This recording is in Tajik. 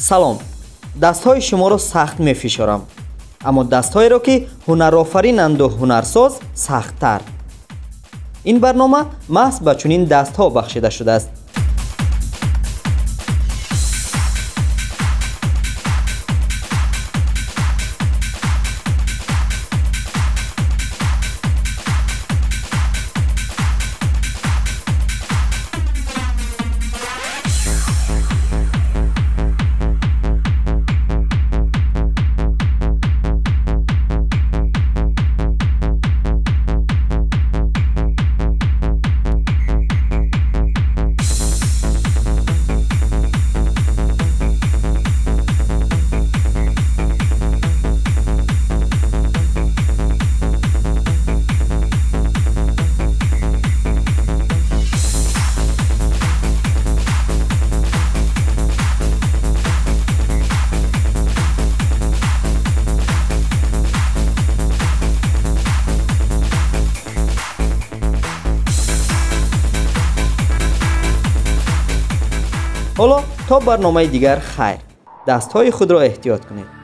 Салом, дастҳои шуморо сахт мефишорам, аммо дастҳоеро, ки ҳунарофаринанду ҳунарсоз, сахттар. Ин барнома маҳз ба чунин дастҳо бахшида шудааст. Ҳоло то барномаи дигар хайр. Дастҳои худро эҳтиёт кунед.